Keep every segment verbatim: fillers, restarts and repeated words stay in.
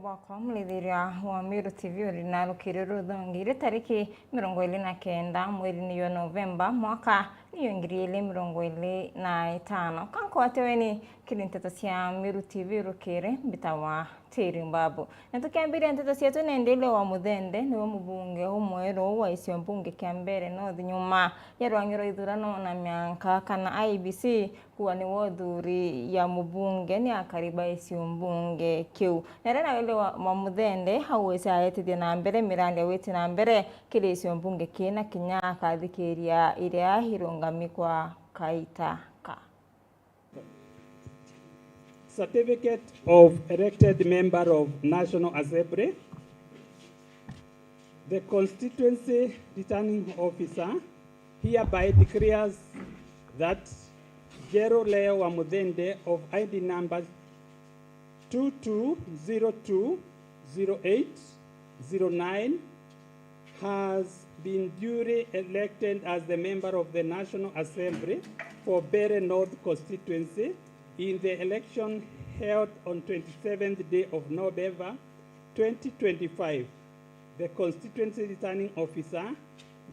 Bwakwa murithiria wa Meru T V uri na rukiri ruthongi, iri tariki mirongo iri na kenda mweri ni jwa Novemba, mwaka ni jwa ngiri iri mirongo iri na itano. Kankwate weni kiri nteto cia Meru T V rukiri, mbitawa Tiri Mbabu. Na tukiambiria nteto cietu, ni Ndile wa Muthende niwe mubunge umweru wa icio mbunge kia Mbeere North nyuma ya rwang'i rwa ithurano na mianka kana I E B C kuuga niwe uthuri ya mubunge ni akari ba icio mbunge kiu. Na riria Ndile wa, wa Muthende augite aetithia na mbere mirandi ya gwiti na mbere kiri icio mbunge kii na kinya akathikiria iria irungami kwa kaita ka. Certificate of elected member of National Assembly. The constituency returning officer hereby declares that Jero Leo wa Muthende of I D number two two zero two zero eight zero nine has been duly elected as the member of the National Assembly for Mbeere North constituency in the election held on twenty-seventh day of November twenty twenty-five. The constituency returning officer,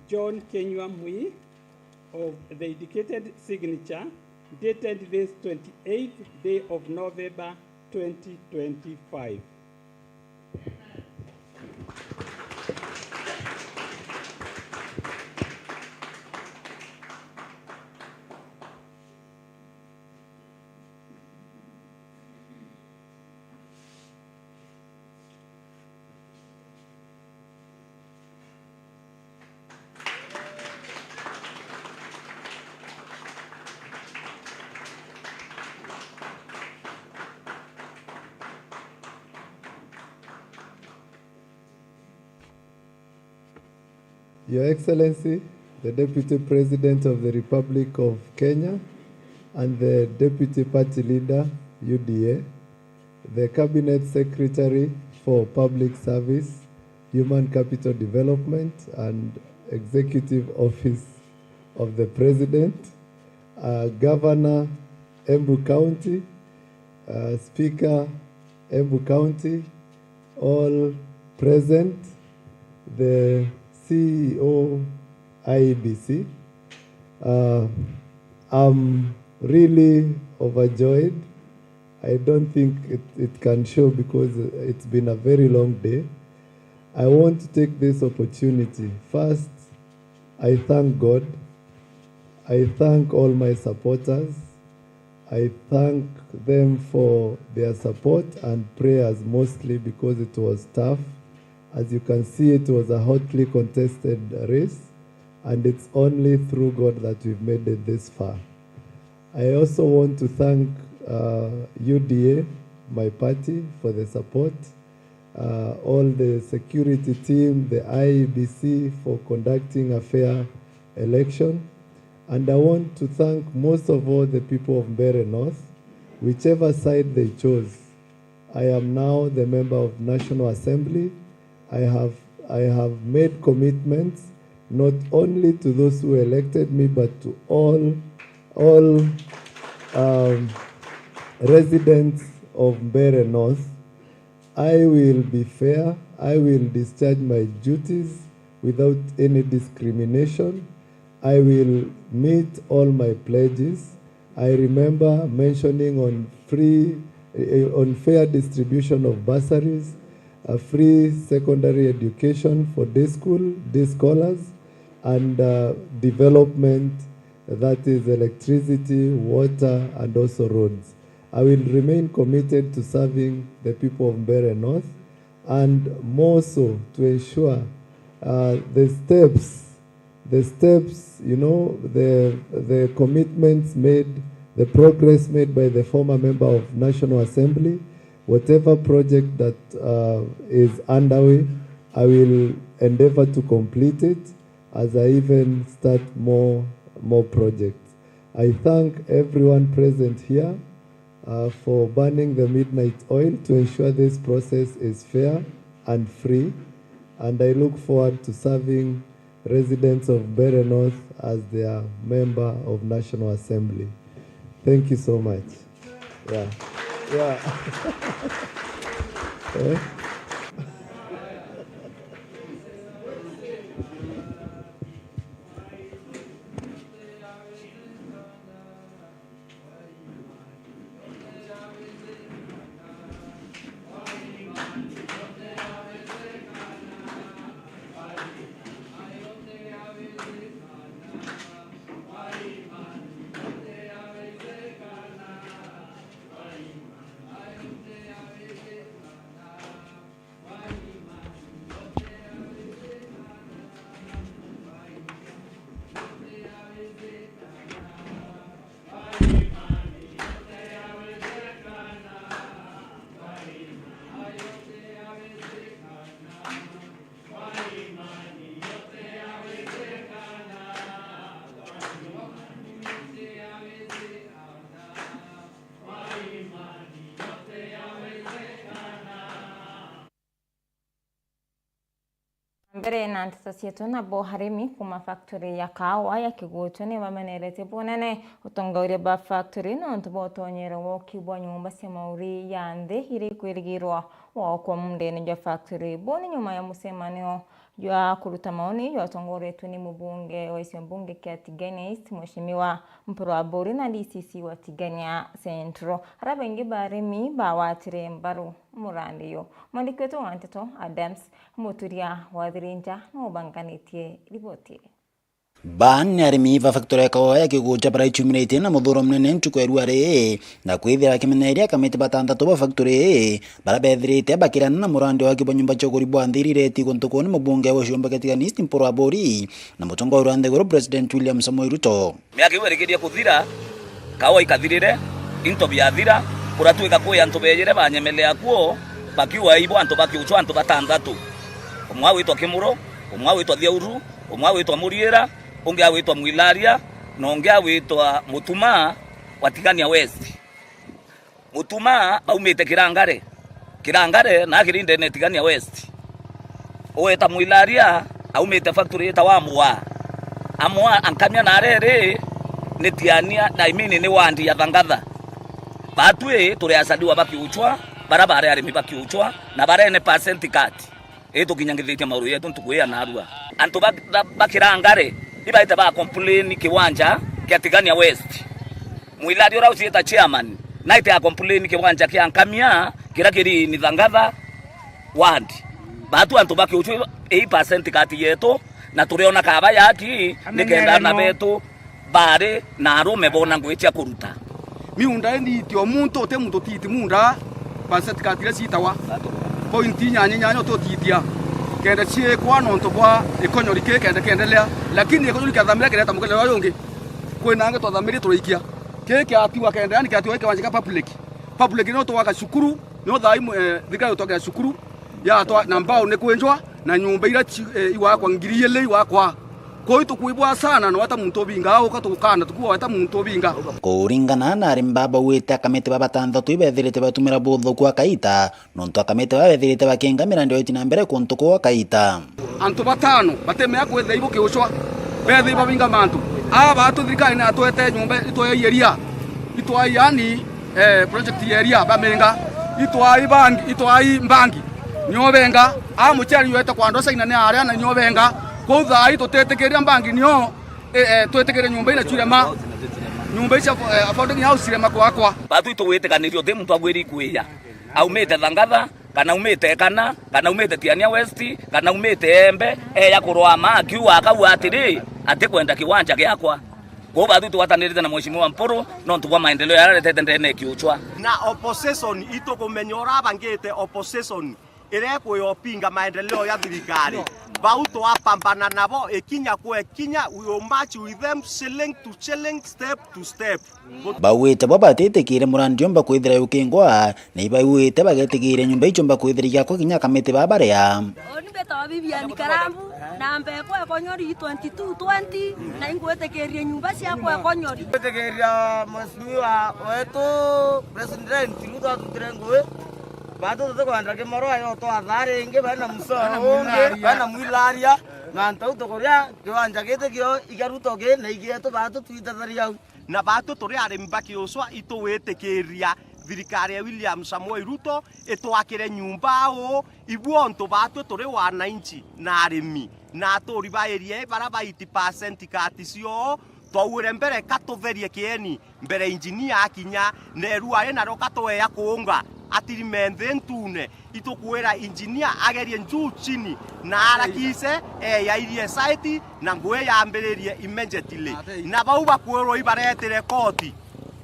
John Kenywa Mwi, of the indicated signature, dated this twenty-eighth day of November twenty twenty-five. Your Excellency, the Deputy President of the Republic of Kenya and the Deputy Party Leader, U D A, the Cabinet Secretary for Public Service, Human Capital Development and Executive Office of the President, uh, Governor, Embu County, uh, Speaker, Embu County, all present, the C E O, I E B C. Uh, I'm really overjoyed. I don't think it, it can show because it's been a very long day. I want to take this opportunity. First, I thank God. I thank all my supporters. I thank them for their support and prayers mostly because it was tough. As you can see, it was a hotly contested race, and it's only through God that we've made it this far. I also want to thank, uh, U D A, my party, for the support, uh, all the security team, the I E B C for conducting a fair election. And I want to thank most of all the people of Mbeere North, whichever side they chose. I am now the member of National Assembly. I have, I have made commitments not only to those who elected me, but to all, all, um, residents of Mbeere North. I will be fair. I will discharge my duties without any discrimination. I will meet all my pledges. I remember mentioning on free, eh, on fair distribution of bursaries, a free secondary education for day school, day scholars, and, uh, development, that is electricity, water, and also roads. I will remain committed to serving the people of Mbeere North, and more so to ensure, uh, the steps, the steps, you know, the, the commitments made, the progress made by the former member of National Assembly, whatever project that, uh, is underway, I will endeavor to complete it as I even start more, more projects. I thank everyone present here, uh, for burning the midnight oil to ensure this process is fair and free, and I look forward to serving residents of Mbeere North as their member of National Assembly. Thank you so much. Yeah. Yeah. Eh? Mbere na nteto cietu, nabo arimi kuuma factory ya kaawa ya Kiguchwa ni bameneretie bunene utongoria bwa factory nontu bwa utonyero wa uki bwa nyomba cia mauri ya nthi iria ikwirigirwa gwakwa muundene jwa factory. Buu ni nyuma ya mucemanio jwa kuruta maoni jwatongoretue ni mubunge wa gicigo mbunge kia Tigania East, Mheshimiwa Mpuru Aburi na D C C wa Tigania Central, aria baingi ba arimi bawatire mbaru murandi uyu. Mwandiki wetu wa nteto Adams Muturia wa Thirinja nubanganitie riboti ii. Baa ni arimi ba factory ya kawa ya Kiguchwa baraichumiritie na muthuro munene ntuku ya ruari, na kwithira bakimenyeria akamiti batanthatu ba factory ii, baria bethirite bakirana na murandi wa kibwa nyumba cia uguri bwa nthi iria ireti guntu kuu ni mubunge wa gicigo mbunge kia Tigania East Mpuru Aburi na mutongoria wa nthiguru President William Samoei Ruto. Miaka iu irikirie kuthira, kaua ikathirire, into biathira, kuratwika kwi antu beejire banyemelea kuo, bakiuga ibo antu ba Kiuchwa, antu batanthatu. Umwe agwitwa Kimuru, umwe agwitwa Thiauru, umwe agwitwa Muriira, ungi agwitwa Mwilaria, na ungi agwitwa Mutuma wa Tigania West. Mutuma baumite Kirangare. Kirangare na kiri ndene Tigania West. Ugwita Mwilaria aumite factory yitagwa Amwa. Amwa ankamia na areri ni Tiania, na I mean ni wandi ya Thangatha. Batwi turi asaliwa ba Kiuchwa, bara bari arimi ba Kiuchwa, na barene percent cut. Ii tukinyangithitie mauru yetu ntuku ii ya narua. Antu ba, ba, ba Kirangare ibaite ba complain kiwanja kia Tigania West. Mwilari uria uciita chairman naite a complain kiwanja kia Nkamia kiria kiri ni Thangatha ward. Batu antu ba Kiuchwa ii percent cut yetu, na turiona kaba yaki nikenda ana betu bari na arume bona ngugi cia kuruta. Miunda ithiti o muntu, uti muntu utiti munda, percent cut iria ciitawa. Point inyanya inyanya uti utitia. Kenda ciikwa nontu bwa ikonyori ki kenda kiendelea. Lakini ikonyori kiathamira kireta mukelele uyu ungi. Kwina angi twathamirie turaikia. Ki kiatigwa kenda, yani kiatigwa kiwanja kia public. Public nio twaka cukuru, nio thaa imwe, eh, thirikari utwakira cukuru. Yatwa na mbao ni kwenjwa, na nyumba iria ci-, eh, igwakwa ngiri ili igwakwa. Kwou itukwibwa sana, no weta muntu ubinga, uka tukana, tukuwa weta muntu ubinga. Kuringana na arimi baba bauite akamiti ba batanthatu ibethirite batumira buthuku akaita, nontu akamiti baba bethirite bakinga mirandi ya uti na mbere kuntu kuu akaita. Antu batano batemea kwithira ibo Kiuchwa, bethi babinga mantu. Aba batu thirikari ni atwete nyumba itwairia, itwai yani eh, project ya iria bamenga, itwai bangi, itwai mbangi, nio benga, a muciari yete kwa ndosa ina ni aria na nio benga, kou thaa ii tutitikiria mbangi nio, eh, eh, twitikirie nyumba ina churema, nyumba icia, eh, affording house churema kwakwa. Batu itugwitikaniria uti muntu agwiri kuiya, aumite Thangatha, kana aumite Ekana, kana aumite Tiania West, kana aumite Embe, eya kurwama akiuga akauga atiri, atikwenda kiwanja giakwa. Kwou bathu tugwatanirite na Mheshimiwa Mpuru nontu bwa maendeleo jaria aretete ndene ya Kiuchwa. Na opposition itukumenya uria abangite opposition iria ikwiyopinga maendeleo ya thirikari. Bau twapambana nabo ikinya kwa ikinya, we will march with them shilling to shilling, step to step. Bauite bo batitikire murandi jomba kwithira jukingwa, na ibaigwite bagetigiria nyumba ichomba kwithira igakwa kinya akamiti baba baria. Uni mbetawa Vivian Karambu, na mbekwa Ekonyori twenty-two twenty, na ingwitikirie nyumba ciakwa Ekonyori. Ngwitikiria Mheshimiwa wetu President Ruto atutire ngui, batu tutikwenda kimoro ayo twathaa ringi, bena musoo ungi, bena mwilaria, na ntau tukuria kiwanja giti kio iga Ruto ki na igietu batu twitetharia au. Na batu turi arimi ba Kiuchwa itugwitikiria Thirikari ya William Samoei Ruto itwakire nyumba uu, ibu ontu batwi turi wananchi na arimi na aturi ba area ii bara ba eighty percent kati cio, twauire mbere ka tutherie kieni mbere injinia akinya, neru ari nario ka tweya kuunga atirime nthi ntune. Itukwira injinia agerie njuu chini na arakise eyairie site na ngui yambiririe immediately. Na bau bakwirwo ibaretire koti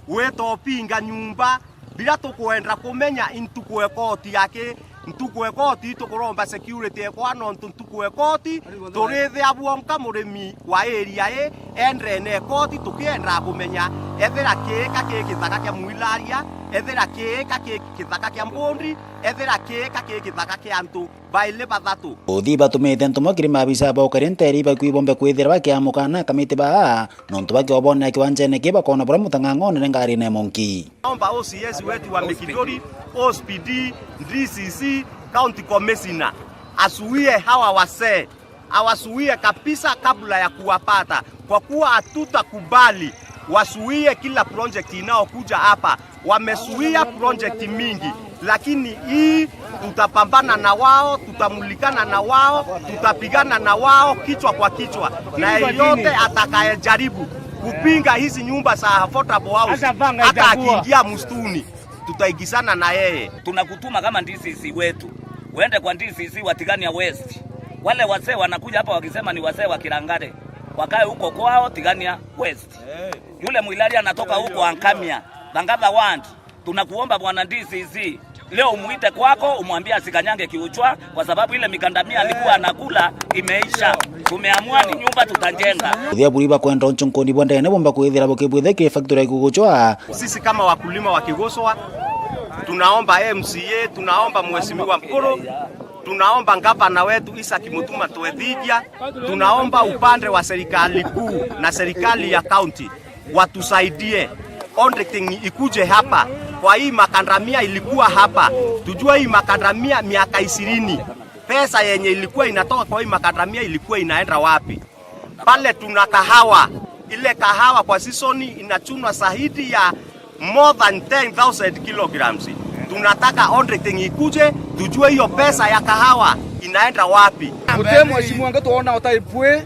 gwita upinga nyumba, bira tukwenda kumenya intuku ekoti aki, ntuku ekoti tukuromba security ekwa nontu ntuku ekoti turithia bwonka murimi wa area ii endene ekoti tukienda kumenya ethira kii ka kii kithaka kia mwilaria, ethira kii ka kii kithaka kia mbundi, ethira kii ka kii kithaka kia antu baili bathatu. Uthii batumite ntumwa kiri maabisa ba ukaria nteere ibakwii bombe kwithira bakiamukana akamiti baa, nontu bakiobonera kiwanjene kii bakona buria mutang'ang'onere ngarine monki. Naomba O C S wetu wa Mikinduri, O S P D, D C C, County Commissioner, asuie hawa wasee, awasuie kabisa kabla ya kuwapata, kwa kuwa hatutakubali wasuie kila project inayokuja hapa. Wamesuia project mingi, lakini hii tutapambana na wao, tutamulikana na wao, tutapigana na wao kichwa kwa kichwa, na yeyote atakayejaribu kupinga hizi nyumba za affordable house, hata akiingia msituni, tutaigizana na yeye. Tunakutuma kama D C C wetu, uende kwa D C C wa Tigania West. Wale wasee wanakuja hapa wakisema ni wasee wa Kirangare, wakae huko kwao Tigania West. Yule Mwilali anatoka huko Ankamia, Thangatha Ward, tunakuomba bwana D C C, leo umuite kwako, umwambie asikanyange kiuchwa, kwa sababu ile mikandamia alikuwa anakula imeisha. Tumeamua ni nyumba tutajenga. Uthia buri bakwenda unchunkuni bwa ndene bomba kwithira bukibwithe ki factory ya kiguchwa. Sisi kama wakulima wa Kiguswa, tunaomba M C A, tunaomba Mheshimiwa Mkuru, tunaomba gavana wetu Isaac Mutuma Twethigia, tunaomba upande wa serikali kuu na serikali ya county watusaidie. Auditing ikuje hapa. Kwa hii makandamia ilikuwa hapa. Tujue hii makandamia miaka ishirini. Pesa yenye ilikuwa inatoka kwa hii makandamia ilikuwa inaenda wapi? Pale tuna kahawa. Ile kahawa kwa season inachunwa zaidi ya more than ten thousand kilograms. Tunataka auditing ikuje, tujue hiyo pesa ya kahawa inaenda wapi. Muti mheshimiwa ngi twona utai bwi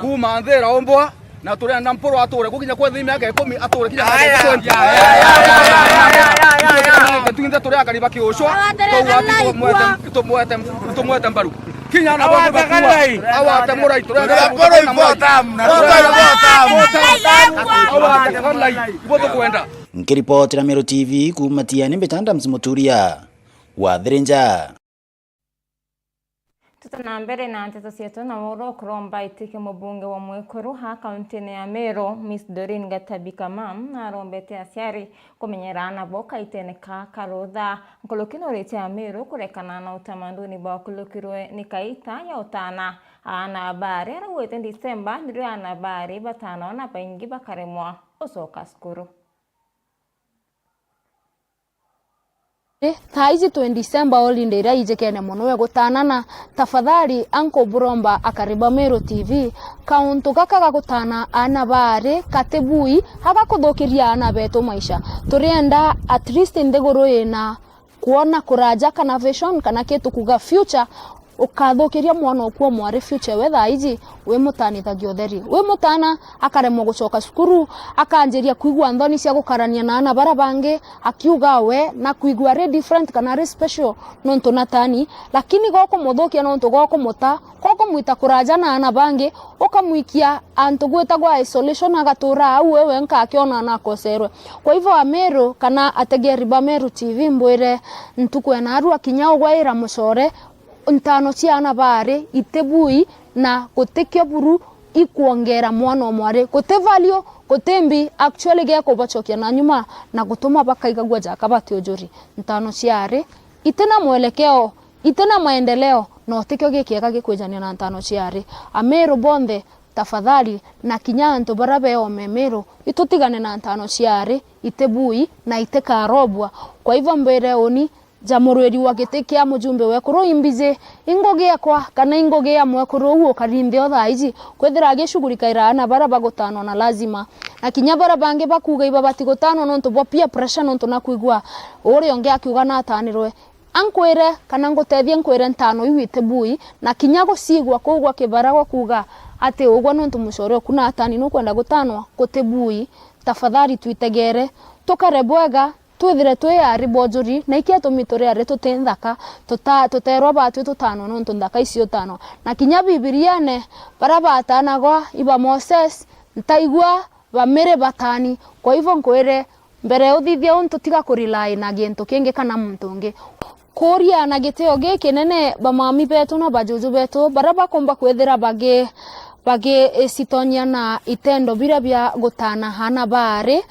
kuma nthi iraumbwa, na turenda Mpuru ature gukinya kwa thi miaka ikumi, ature kinya miaka twenty. Twinthe turi akari ba kiucwa, twauga ati tumwete, tumwete, tumwete mbaru. Kinya na bamwe bakua, awate murai, turenda Mpuru ifotamu, na Mpuru ifotamu. Awate murai, ibo tukwenda. Nkiripotera Meru T V kuuma Tiani, mbita Adams Muturia wa Thirinja. Tuta na mbere na nteto cietu, na uru kuromba itike mubunge wa mwekuru ha kauntine ya Meru, Miss Doreen Gatabi Kamam, arombete aciari kumenyera aana bo kaitene ka karutha. Nkuruki nuritie Ameru kurekana na utamaduni bwa kulukirwe ni kaita ya utana aana baari. Arauite Disemba nirio aana baari batana ona baingi bakaremwa gucoka cukuru. Thaa iji twi December holiday iria ijikene mono we gutanana, tafadhali anko buromba akari ba Meru T V, kauntu gaka ga gutana aana baari kati bui, agakuthukiria aana betu maisha. Turienda at least nthiguru ina kwona kuraja kana vision kana kitu kuga future, ukathukiria mwana oku o mwari future we thaa iji wi mutanithagia utheri. Wi mutana akaremwa gucoka cukuru, akanjiria kwigua nthoni cia gukarania na aana bara bangi, akiuga we na kwigua ari different kana ari special nontu natani, lakini gokumuthukia nontu gokumuta, gokumwita kuraja na aana bangi, ukamwikia antu gwitagwa isolation, agatura au we wenka akiona na akoserwe. Kwa hivyo Ameru kana ategeri ba Meru T V mbwire ntuku ya narua kinya ugwaira mucore, ntano cia aana baari iti bui na gutikio buru ikwongera mwana o mwari. Guti value, guti mbi, actually gekubacokia na nyuma na gutuma bakaigagua jaka bati ujuri. Ntano cia ari iti na mwelekeo, iti na maendeleo, na utikio gikiega gikwijania na ntano cia ari. Ameru bonthe, tafadhali, na kinya antu bara beome Meru, itutigane na ntano cia ari iti bui na itikarobua. Kwa hivyo mbwire uni, ja murwiri wa giti kia mujumbe wekuru imbiji, ingugi ekwa kana ingugi ya mwekuru uu ukari nthi o thaa iji, kwithira agicugurikaira aana bara bagutanwa na lazima. Na kinya baria bangi bakuuga ibabati gutanwa nontu bwa peer pressure, nontu na kwigua uria ungi akiuga natanirwe. Ankwire kana ngutethie nkwire ntano iu iti bui, na kinya guciigua kuu gwa kibara gwa kuuga ati ugwe nontu mucore oku natani nukwenda gutanwa, guti bui. Tafadhali twitegere, tukare bwega, twithire twi ari bwonjuri, na iki atumi turi ari tuti nthaka, tuta-, tuteerwa batwi tutanwa nontu nthaka icio utanwa. Na kinya Bibiriene, baria batanagwa iba Moses, ntaigua bamiri batani. Kwa hivyo nkwire, mbere uthithia untu, tiga kurely na gintu kingi kana muntu ungi. Kuuria na gitio gikinene bamami betu na bajuju betu, baria bakomba kwithira bagi-, bagicitonyia na itendo biria bia gutana aana baari,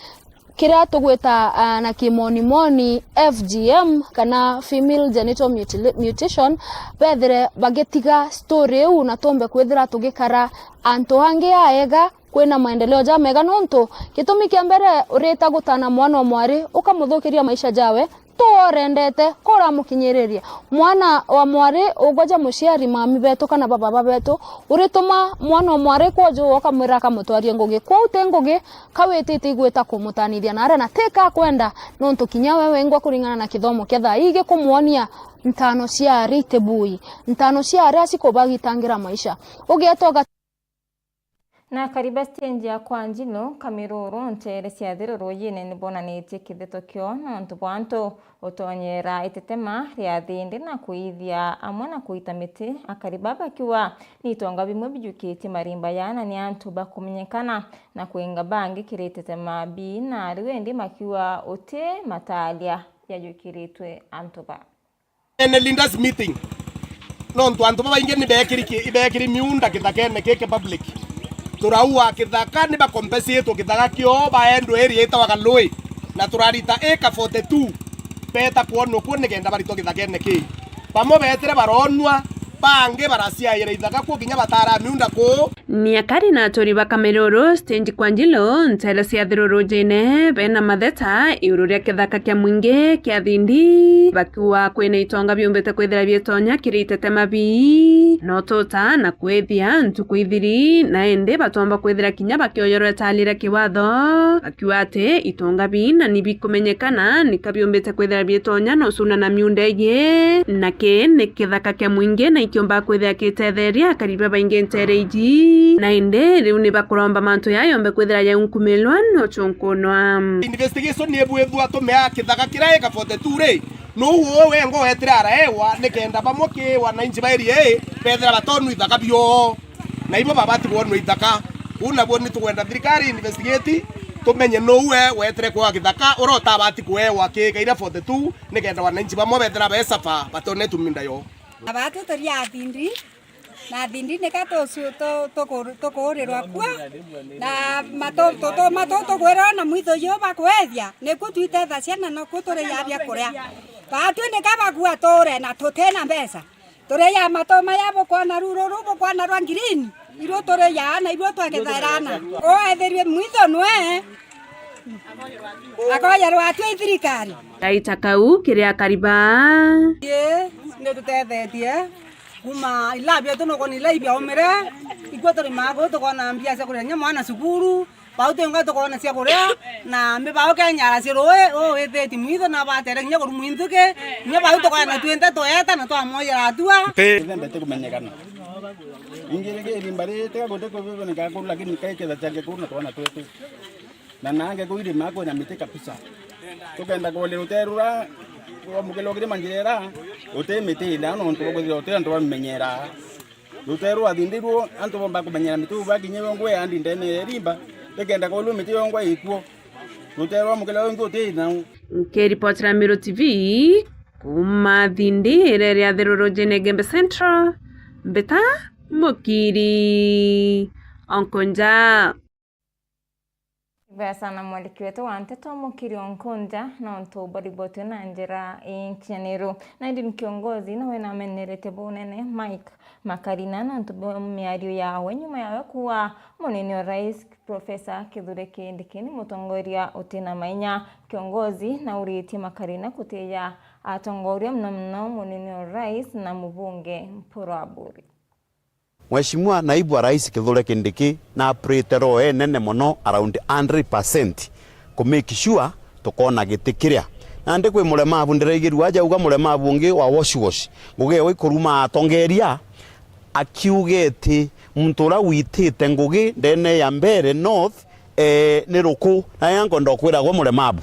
kiria tugwita, ah, na kimonimoni F G M kana female genital mutila-, mutilation, bethire bagitiga story iu na tumbe kwithira tugikara antu angi aega, kwina maendeleo jamega, nontu gitumi kia mbere urita gutana mwana o mwari ukamuthukiria maisha jawe, tu urendete, ko uramukinyiriria. Mwana wa mwari ugwa ja muciari, mami betu kana bababa betu, urituma mwana o mwari kwoju ukamwira akamutwarie ngugi. Kwou ti ngugi, ka witite igwita kumutanithia na aria na ti ka akwenda, nontu kinya we wengwa kuringana na kithomo kia thaa ii gikumwonia ntano cia aria iti bui, ntano cia aria cikubagitangira maisha. Ugeeta uga- Na kariba stage ya kwa Njino, Kamiruru, nteere cia Thiru Ruujine nibonanitie kitheto kio nontu bwa antu utonyera itetema ria thindi na kuithia amwe na kuita miti, akari baba bakiuga ni itonga bimwe bijukitie marimba ya na ni antu bakumenyekana na kwinga bangi kiri itetema bii na riu indi makiuga uti matalia yajukiritwe antu ba. Ene leaders meeting. Nontu antu babaingi ni beekiri ki-, ibeekiri miunda kithakene kiki public. Turaua kithaka ni bakompensitwe kithaka kio baendwe area itawa Kalui. Na turarita ika forty two beeta kwonwa kuo nikenda baritwa kithakene kii. Bamwe beetire baronwa, bangi baraciaira ithaka kuo kinya batara miunda kuu. Ni akari na aturi ba Kameruru, stage kwa Njilo, nteere cia Thiru Ruujine, bena matheta iguru ria kithaka kia mwingi kia thindi, bakiuga kwina itonga biumbite kwithira biitonya kiri itetema bii, no tuta na kwithia ntuku ithiri, na indi batomba kwithira kinya bakioyorwa itali ria kiwatho, bakiuga ati itonga bii na ni bikumenyekana nika biumbite kwithira biitonya na ucuna na miunda ingi, na kii ni kithaka kia mwingi na ikiumba kwithira gitetheria akari babaingi nteere iji, na indi riu ni bakuromba mantu jaa yombe kwithira jaunkumilwa na uchunkunwa. Investigation ni ibwithua tumea kithaka kiria ika forty two ri, nuu uu wengwa wetire araewa nikenda bamwe ki wananchi ba area ii bethira batonwa ithaka bioo, na ibo babati kwonwa ithaka. Uu nabuo ni tukwenda thirikari investigate, tumenye nuu we wetire kwa kithaka uria utabati kuewa ki kaira forty two, nikenda wananchi bamwe bethira besafa batone tuminda yo. Na baatwi turia athindi, na athindi nika tucu-, tu-, tuku-, tukuurirwa kuo, na matu-, tutu-, matu tukwirwa na mwitho yu bakwethia, nikuo twiteethagia na nokuo turiaga bia kuria. Baatwi nika bakua tuure na tutina mbeca. Turiaga matu maya bukwona ruru ruu bukwona rwa green, iru turiaga na iru twakethairana. Uethirwe mwitho nwe. Akoya rwatwe i thirikari. Gaita kau kiri akari baa. Ii, ni tutethetie. Kuma ila bietu nukwona ila ibiaumire. Ikwo turi magu tukona mbia cia kuria kinya mwana cukuru. Bau twinga tukona cia kuria. Na mbi bau kenyara cia rui, uu withiti mwitho na batere kinya kurumwa inthuki. Kinya bau tukona twinthe tweta na twamoyera atua. Mpe. Ithembe tikumenyekana. Ingi ringi irimba riri tiga guti kubiboneka kuru, lakini kaiketha ciange kuru na twana twetu. Na nange kuu irima kwina miti kabisa. Tukenda kuuria rutere rura rwa mukilo kirima njira ira, ruti miti ina nontu bwa kwithirwa ruti antu bamimenyera. Rutere rwa thindi ruo antu bomba kumenyera miti ubakinye yongwe yandi ndene ya irimba, tikenda kuuria miti yongwa ikuo. Rutere rwa mukilo wingi uti ina. Nkiripotera Meru T V, kuma thindi irere ya Thiru Ruujine Igembe Central, mbita Mukiri Onkonja. Ibwega sana mwandiki wetu wa nteto Mukiri Onkonja, nontu bwaribotwe na njira inkinyaniru. Na indi ni kiongozi nawe namenerete bunene Mike Makarina nontu bwa miario yawe nyuma yawe kuuga munini wa rais Professor Kithure Kindiki ni mutongoria utina mainya. Kiongozi nauritie Makarina kutija atongoria, muno muno munini wa rais na mubunge Mpuru Aburi. Mheshimiwa Naibu wa Rais Kithure Kindiki na operate role enene mono, around hundred percent, ku make sure tukona giti kiria. Nandi kwi muremavu ndiraigirua aja auga muremavu ungi wa Wash Wash, ngugi ewe ikuruma atongeria, akiuga ati muntu uria witite ngugi ndene ya Mbeere North, eh, ni ruku. Na ya nkwenda kwiragwa muremavu,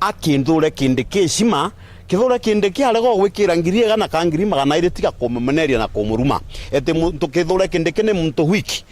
a Kithure Kindiki heshima, Kithure Kindiki arega gwikira ngiri igana ka ngiri magana iri, tiga kumumeneria na kumuruma. Ati muntu Kithure Kindiki ni muntu weak.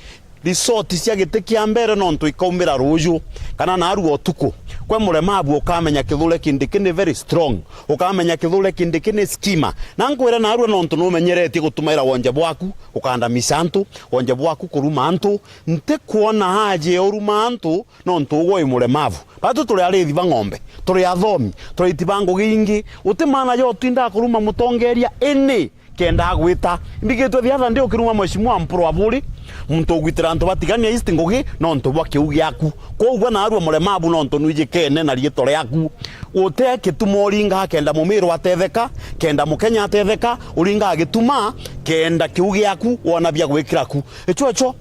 Resort cia giti kia Mbeere nontu ikaumira ruuju, kana narua utuku. Kwe muremavu ukamenya Kithure Kindiki ni very strong, ukamenya Kithure Kindiki ni schema. Na nkwire narua nontu numenyeretie gutumaira wonje bwaku gukandamica antu, wonje bwaku kuruma antu. Ntikwona haja ya uruma antu nontu ugwe wi muremavu. Batu turi arithi ba ng'ombe, turi athomi, turi aiti ba ngugi ingi. Uti maana ja utindaga kuruma mutongeria ini kenda agwita. Mbigitwe the other day ukiruma Mheshimiwa Mpuru Aburi, muntu ugwitira antu ba Tigania East ngugi nontu bwa kiu giaku. Kwoguo narua muremavu nontu nwijikene na riitwa riaku. Uti gituma uringa kenda Mumiru atetheka, kenda Mukenya atetheka, uringa gituma kenda kiu giaku wona bia gwikira ku. Icho icho,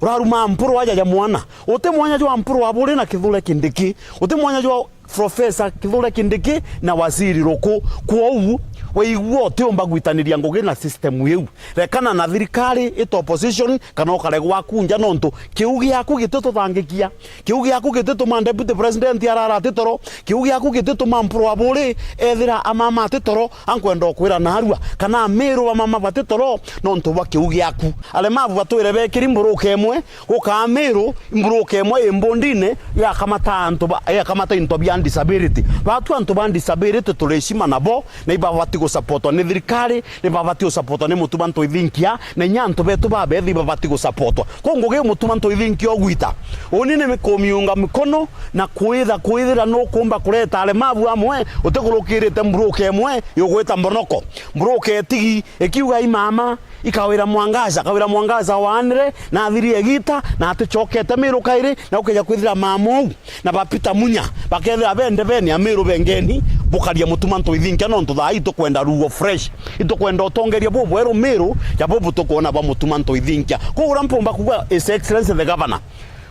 uraruma Mpuru aja ja mwana. Uti mwanya jwa Mpuru Aburi na Kithure Kindiki. Uti mwanya jwa Professor Kithure Kindiki na Waziri Ruku. Kwou, waigua utiumba gwitaniria ngugi na system iu. Rekana na thirikari ita opposition, kana ukare gwaku nja, nontu kiu giaku gitituthangikia. Kiu giaku gitituma Deputy President arara ati toro. Kiu giaku gitituma Mpuru Aburi ethira amama ati toro. Ankwenda ukwira narua kana Amiru bamama bati toro nontu bwa kiu giaku. Aremavu batwire bekiri mburuka imwe, guka Amiru mburuka imwe i mbondine igakamata antu ba, igakamata into bia disability. Batu antu ba disability turi heshima nabo, na ibabati gusupportwa ni thirikari, ni babati gusupportwa ni Mutuma Ntoithinkia, na inya antu betu babethi ibabati gusupportwa. Kuu ngugi Mutuma Ntoithinkia ugwita, uni ni kumiunga mikono na kwitha, kwithira nukumba kureta aremavu amwe utikurukirite mburuka imwe yugwita Mbonoko. Mburuka itigi ikiuga i mama, ikawira Mwangaza, akawira Mwangaza waanire na athiri igita na aticokete Miru kairi, na ukeja kwithira mama uu na ba Peter Munya bakethira bende beni Amiru bengeni bukaria Mutuma Ntoithinkia, nontu thaa ii itukwenda ruo fresh, itukwenda utongeria bubweru Miru ja bubu tukwona bwa Mutuma Ntoithinkia. Kuu uria mpumba kuuga, His Excellency the Governor,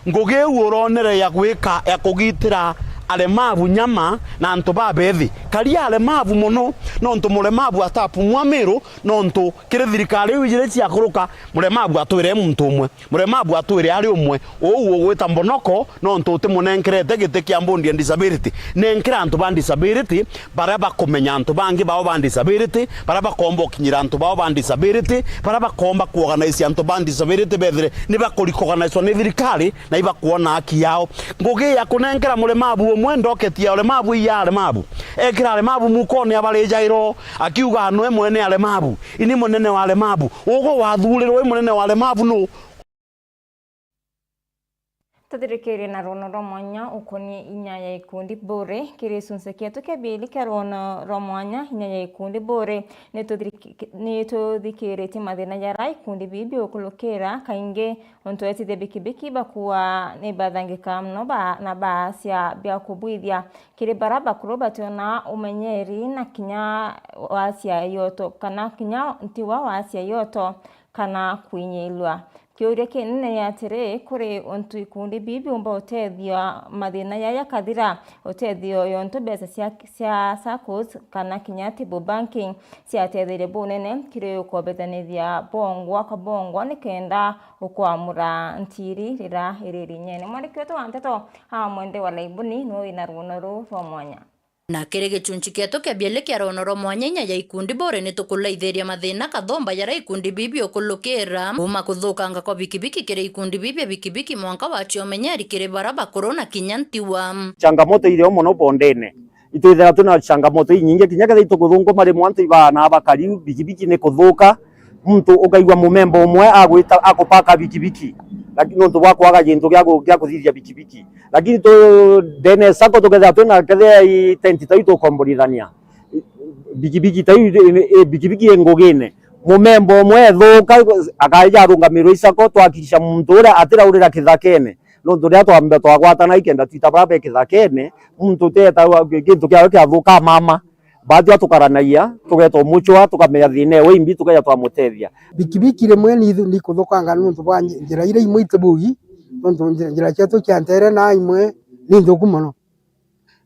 ngugi iu uronere ya gwika ya kugitira aremavu nyama na antu babethi, karia aremavu mono, nontu muremavu atapumua Miru, nontu kiri thirikari iu ijiri ciakuruka, muremavu atwire muntu umwe. Muremavu atwire ari umwe, uu ugwita Mbonoko, nontu utimunenkerete giti kia mbondi ya disability. Nenkera antu ba disability baria bakumenya antu bangi bao ba disability, baria bakomba ukinyira antu bao ba disability, baria bakomba kuorganize antu ba disability bethire ni bakurecognizewa ni thirikari na ibakwona haki yao. Ngugi ya kunenkera muremavu umwe ndoketi ya uremavu iya aremavu, ekira aremavu mukone abarijairo, akiuga, "Nwe mwene aremavu, ini munene wa aremavu." Ugwe wathurirwe wi munene wa aremavu nu? Tuthirikirie na rwono rwa mwanya ukonie inya ya ikundi bure. Kiri gicunci kietu kia biili kia rwono rwa mwanya, inya ya ikundi bure, nituthiriki-, nituthikiritie mathina jaria ikundi biu biukulukira. Kaingi, untu etithia bikibiki bakua ni bathangika mono ba-, na baasia bia kubwithia kiri baria bakuru bationa umenyeri na kinya waasia yoto, kana kinya ntiwa waasia yoto kana kwinyilua. Kiuria kinene ni atiri, kuri untu ikundi biu biumba utethia mathina jaya jakathira? Utethio yontu mbeca cia, cia saccos kana kinya table banking ciatetherie bunene kiri ukobethanithia bongwa kwa bongwa nikenda ukwamura ntiri rira iri rinyene. Mwandiki wetu wa nteto a Mwende wa Laibuni niwe wina ruuno ruu rwa mwanya. Na kiri gicunci kietu kia bieli kia rwono rwa mwanya inya ya ikundi bure, ni tukulaithiria mathina kathomba jaria ikundi biu biukulukira, kuuma kuthukanga kwa bikibiki kiri ikundi biu bia bikibiki, mwanka wa cionenyeri kiri baria bakuru na kinya ntiwa. Changamoto irio mono bondene. Itwithira twina changamoto inyingi, kinya kethira itukuthunguma rimwe antu ibaana bakari bikibiki ni kuthuka, muntu ukaigua mumemba umwe agwita akupaka bikibiki, lakini nontu bwa kwaga gintu gia ku-, gia kuthithia bikibiki. Lakini tu, ndene sacco tukethira twina, kethira i tent tau tukomborithania, bikibiki tau i, i, bikibiki i ngugine, mumemba umwe ethuka, akaija arungamirwe i sacco, twahakikisha muntu uria atiraurira kithakene, nontu riria twambe twagwatana ikenda twita baria be kithakene, muntu uteta gintu kiawe kiathuka mama. Baatwi a tukaranagia, tugeeta umucwa, tukamenya thiina ewe imbi, tukeja twamutethia. Bikibiki rimwe ni, ni kuthukanga nuntu bwa nji-, njira iria imwe itibugi, nuntu nji-, njira cietu cia ntere na imwe ni nthuku mono.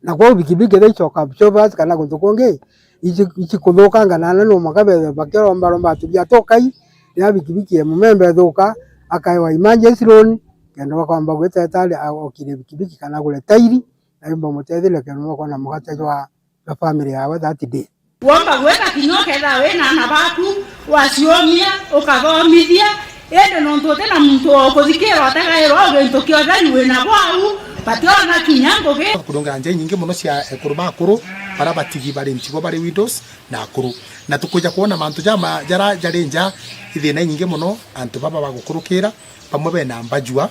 Na kwou bikibiki iria icoka Shoppers kana guntu kungi, ici, ici kuthukanga na no mwanka bethe bakiromba romba aturia tukai, ya bikibiki ya mumemba ethuka, akaewa emergency loan, kenda bakomba gwita etari a-, okire bikibiki kana agure tairi, na yumba mutetheria kenda bakona mugate jwa, jwa family yawe that day. Womba gwika kinya ukethira wina ana baku, waciomia, ukathomithia, indi nontu uti na muntu wa ukuthikira utegairwa o gintu kia utheri wina bwau, bationa kinya ngugi. Kurungira nja inyingi mono cia ekuru ba akuru, baria batigi bari ntigwa bari widows na akuru. Na tukwija kwona mantu jama, jara jari nja, ithina inyingi mono, antu baba bagukurukira, bamwe bena mbajua,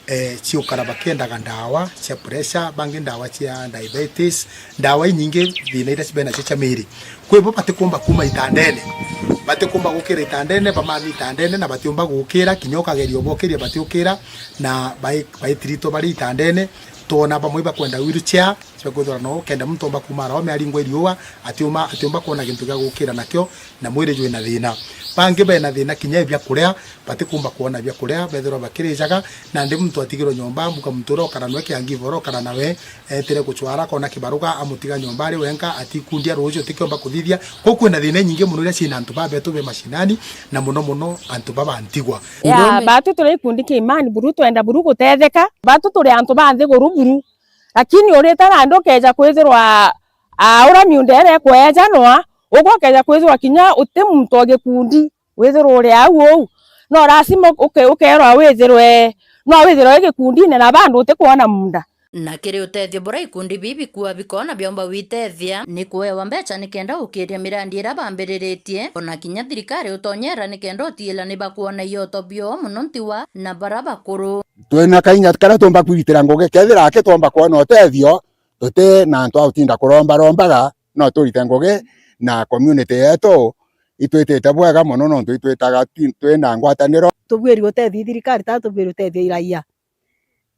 eh, ciukara bakiendaga ndawa cia pressure, bangi ndawa cia diabetes, ndawa inyingi, thina iria cibe nacio cia miri. Kwi bo batikumba kuma itandene, batikumba gukira itandene, bamami itandene, na batiumba gukira, kinya ukageria ubokiria batiukira, na bai-, baitiritwo bari itandene. Twona bamwe bakwenda wheelchair, cia kwithirwa no kenda muntu omba kuma arome aringwe riua, atiuma, atiumba kwona gintu gia gukira nakio, na mwiri jwina thina. Bangi bena thina kinya ya biakuria, batikumba kwona biakuria, bethirwa bakirijaga, nandi muntu atigirwe nyomba, mbuka muntu uria ukara nwe kiangiva uria ukara nawe, etire gucwara, akona kibaruga, amutiga nyomba ari wenka, atikundia ruuji utikiomba kuthithia. Kwou kwina thina inyingi mono iria ciina antu babetu be mashinani, na mono mono antu baba ntigwa. Ya, batu turi gikundi kia Imani buru, twenda buru gutetheka. Batu turi antu ba nthiguru buru. Lakini urita nandi ukeja kwithirwa, ah, uria miunda iria ikwejanwa, ugwe ukeja kwithirwa kinya uti muntu o gikundi, withirwa uri au uu. No lazima uke-, ukeerwa withirwe, no withirwe wi gikundine na bandu utikwona munda. Na kiri utethio buria ikundi bibi bikua bikona biomba gwitethia, ni kuewa mbeca nikenda ukiria mirandi iria bambiriritie, ona kinya thirikari utonyera nikenda utiila ni bakwona ioto bio mono ntigwa na bara bakuru. Twina kainya karia tuumba kwigitira ngugi, kethira aki tuumba kwona utethio, tuti na antu a gutinda kurombarombaga, no turite ngugi na community yetu itwitite bwega mono, nontu itwitaga twi-, twina ngwataniro. Tubwiri utethia thirikari, ta tubwiri utethia iraia.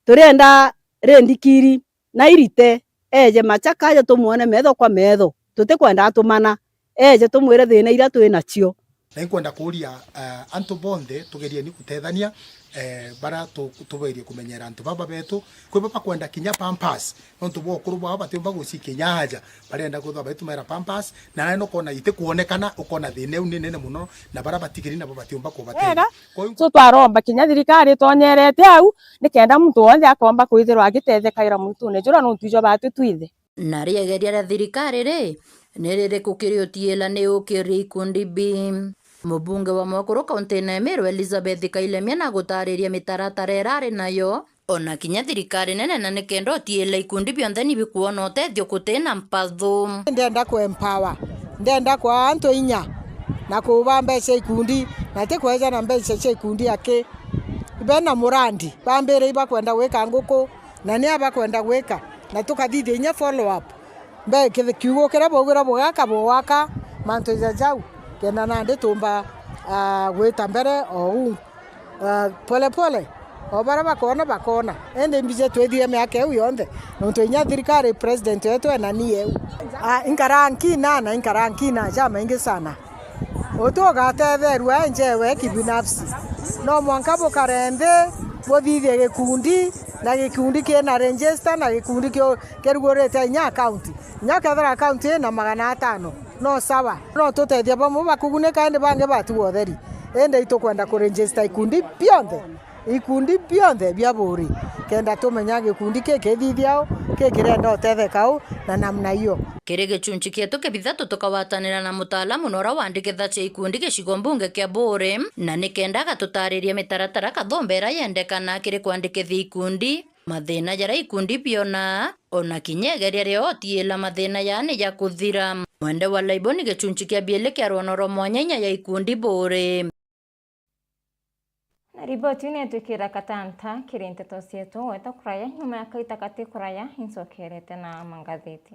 Turienda rindikiri na irite, eje Machaka aje tumwone metho kwa metho. Tutikwenda atumana, eje tumwire thina iria twi nacio. Na inkwenda kuuria, eh, antu bonthe, tugerieni gutethania, eh, bara tu-, tubairie kumenyera antu baba betu. Kwi baba kwenda kinya pampers, nontu bwa ukuru bwao batiumba gucikia inya aja, barenda kwithirwa baitumira pampers, na nani nukona itikwonekana, ukona thina iu ni nene mono, na bara batigiri nabo batiumba kubateithia. Wega. Koguo so twaromba kinya thirikari itonyerete au, nikenda muntu wonthe akomba kwithirwa agitethekaira mwitune jura nontu ijo batu twithe. Na riegeria ria thirikari ri, ni ririku kiri utiila ni ukirie ikundi bi? Mubunge wa Mwakuru kaunti-ini ya Meru Elizabeth Kailemia na gutariria mitaratara ira ari nayo, ona kinya thirikari nene, na nikenda utiila ikundi bionthe ni bikwona utethio guti na mpathu. Ndenda ku empower, ndenda kwa antu inya na kuba mbeca ikundi, na ti kweja na mbeca cia ikundi aki. Bena murandi, bambire ibakwenda gwika nguku, na ni abakwenda gwika, na tukathithia inya follow up. Mbe kithi-, kiugo kiria baugire bugaka, bugaka mantu ja jau, kenda nandi tumba, ah, gwita mbere o uu, ah, pole pole, o baria bakona, bakona. Indi mbije twithire miaka iu yonthe, nontu inya thirikari, president wetu ena nia iu. Ah, inkara nkina, na inkara nkina jamaingi sana. Uti ugatetherua enjewe kibinafsi. No mwanka bukare nthi, buthithie gikundi, na gikundi kina register, na gikundi kio-, kirugurite inya account. Inya kethira account ina magana atano, no sawa. No tutethia bamwe bakugunika, indi bangi batigwa utheri. Indi itukwenda kuregister ikundi bionthe. Ikundi bionthe bia buuri, kenda tumenya gikundi ki kithithia u, ki kirenda utetheka u, na namna iyo. Kiri gichunchi kietu kia bithatu, tukagwatanira na mutaalamu na uria wandikithagia ikundi gicigo mbunge kia Buuri, na nikenda agatutariria mitaratara kathomba iria yendekana kiri kwandikithia ikundi, mathina jaria ikundi bionaa, ona kinya igeria ria utiila mathina yaani ja kuthira. Mwende wa Laiboni, gichunchi kia biiri kia rwono rwa mwanya inya ya ikundi Buuri. Na riboti iu nietwikira katanta kiri nteto cietu. Gweta kuraya nyuma ya kaita kati kuraya, incokerete na mangatheti.